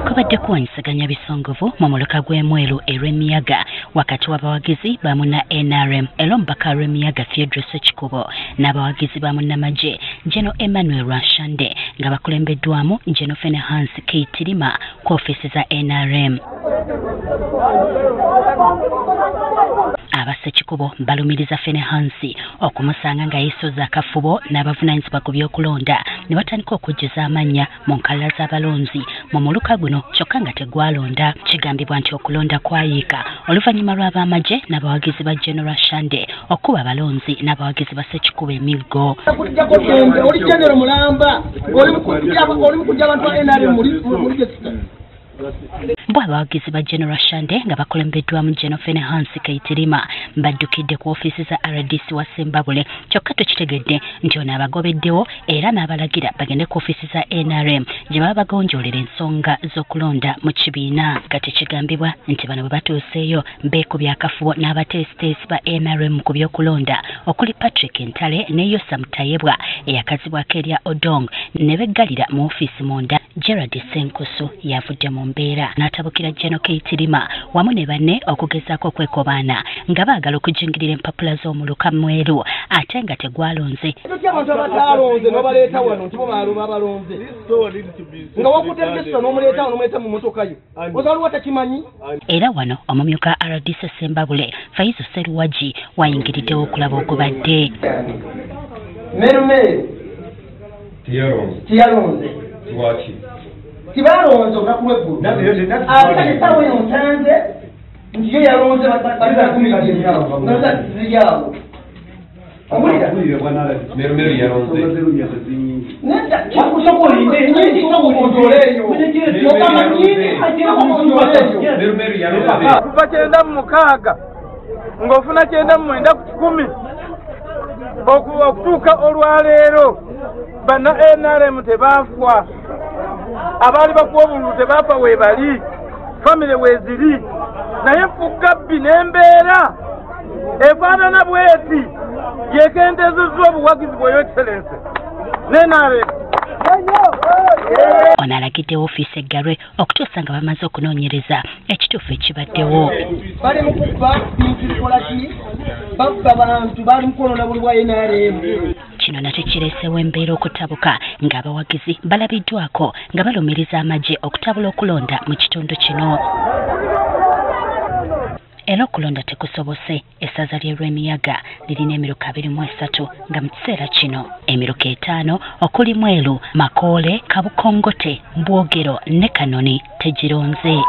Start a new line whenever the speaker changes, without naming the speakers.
Kubadde kuwanyisaganya bisongovu mu muluka gw'Emweru e Lwemiyaga wakati w'abawagizi ba munna NRM era omubaka Lwemiyaga Theodore Ssekikubo n'abawagizi ba munnamagye General Emmanuel Rwashande nga bakulembeddwamu General Finehas Keitirima ku ofiisi za NRM. Aba Ssekikubo balumiriza Finehas okumusanga nga yeesoza akafubo n'abavunaanyizibwa ku by'okulonda ne batandika okujjuza amannya mu nkalala z'abalonzi mu muluka guno kyokka nga tegwalonda. Kigambibwa nti okulonda kwayiika oluvannyuma lw'abamagye n'abawagizi ba General Rwashande okuba abalonzi n'abawagizi ba Ssekikubo emiggo.
Oli General Mulamba, oli mukujja abantu ba NRM muri
Bo abawagizi ba General Rwashande nga bakulembeddwamu General Finehas Keitirima baddukidde ku ofiisi za RDC wa Ssembabule kyokka tukitegedde nti ono abagobeddewo era n'abalagira bagende ku ofiisi za NRM gye baba bagonjoolera ensonga z'okulonda mu kibiina. Kati kigambibwa nti bano bwe batuuseeyo beekubye akafubo n'abateesiteesi ba NRM ku by'okulonda okuli Patrick Ntale ne Yosa Mutayebwa eyakazibwako erya Odong ne beggalira mu ofiisi munda. Gerard Ssenkusu yavudde mu mbeera n'atabukira General Keitirima wamu ne banne okugezaako okwekobaana nga baagala okujingirira empapula z'omuluka Mweru ate nga tegwalonze.
Ekyo abantu abataalonze n'obaleeta wano nti bo babalonze nga wakutte register n'omuleeta wano n'omuleeta mu mmotoka yo oza takimanyi.
Era wano omumyuka RDC Ssembabule Faizo Sseruwagi wayingiriddewo okulaba ogubadde.
Merumeru tiyalonze
lwaki
tibalonze olunaku lw'eggulu ate essaawa eno nsanze nti yo yalonze ziri awo.
Kuva 96 ng'ofuna 99 ku 100 okutuuka olwaleero banna NRM tebaafwa, abaali bakuwa obululu tebaafa weebali, famire weeziri, naye fugabbi n'embeera efaanana bweti yekendezezza obuwagizi bwa Your Excellency n'NRM.
Ono alagidde ofiisi eggalwe okutuusa nga bamaze okunoonyereza ekituufu ekibaddewo.
Bali mu kubba bintu bikola ki? Babba bantu bali mu kwonoona buli bwa NRM.
Kino nakyo kireesewo embeera okutabuka ng'abawagizi balabiddwako nga balumiriza amagye okutabula okulonda mu kitundu kino. Era okulonda tekusobose. Essaza ly'e Lwemiyaga lirina emiruka 23 nga mu kiseera kino emiruka 5 okuli Mweru, Makoole, Kabukongote, Mbwogero ne Kanoni tegironze.